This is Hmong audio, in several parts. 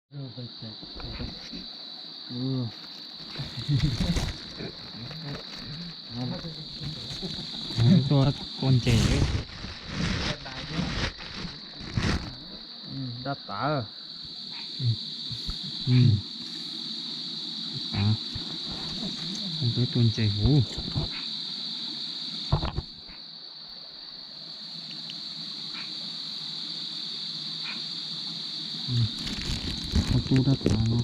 Tuaj koj ntses. Dab tas. Dab tas. Peb tuaj ntses huv. Ua tub dab tas no.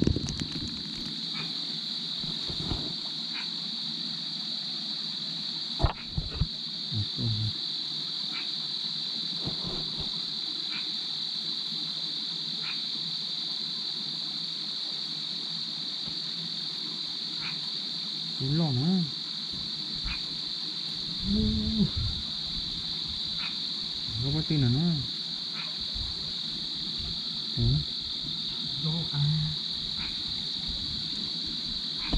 Tub loj na. Koj pob twg na no?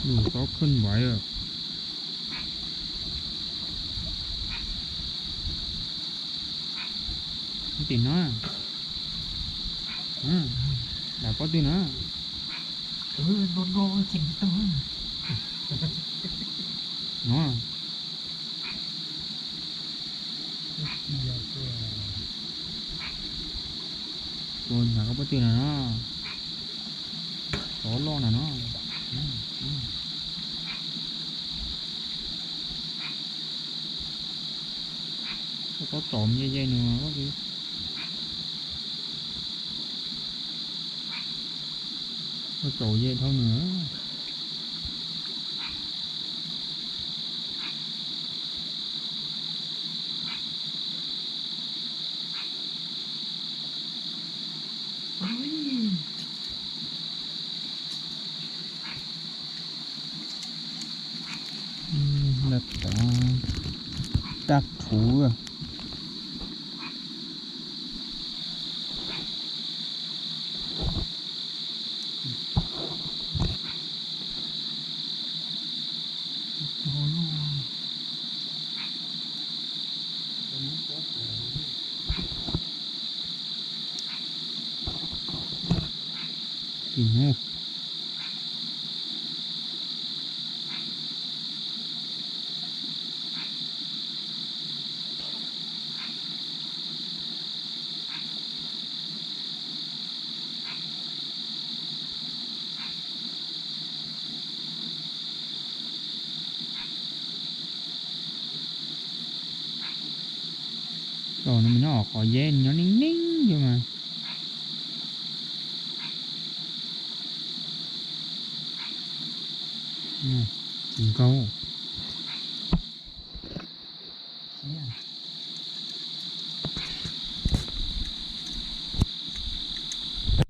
Lub tob khwj npaiv. Tim no. Lam pob twg na? No. Ua nag koj pob twg na no? Tov loj na no. Koj tob tsom ye ye nws koj. Koj tsom ye dhau nws. Dab thuv. Tim no. Los no mas nyob qhov yeb nyob neej neej li mas. Tsis nkaug.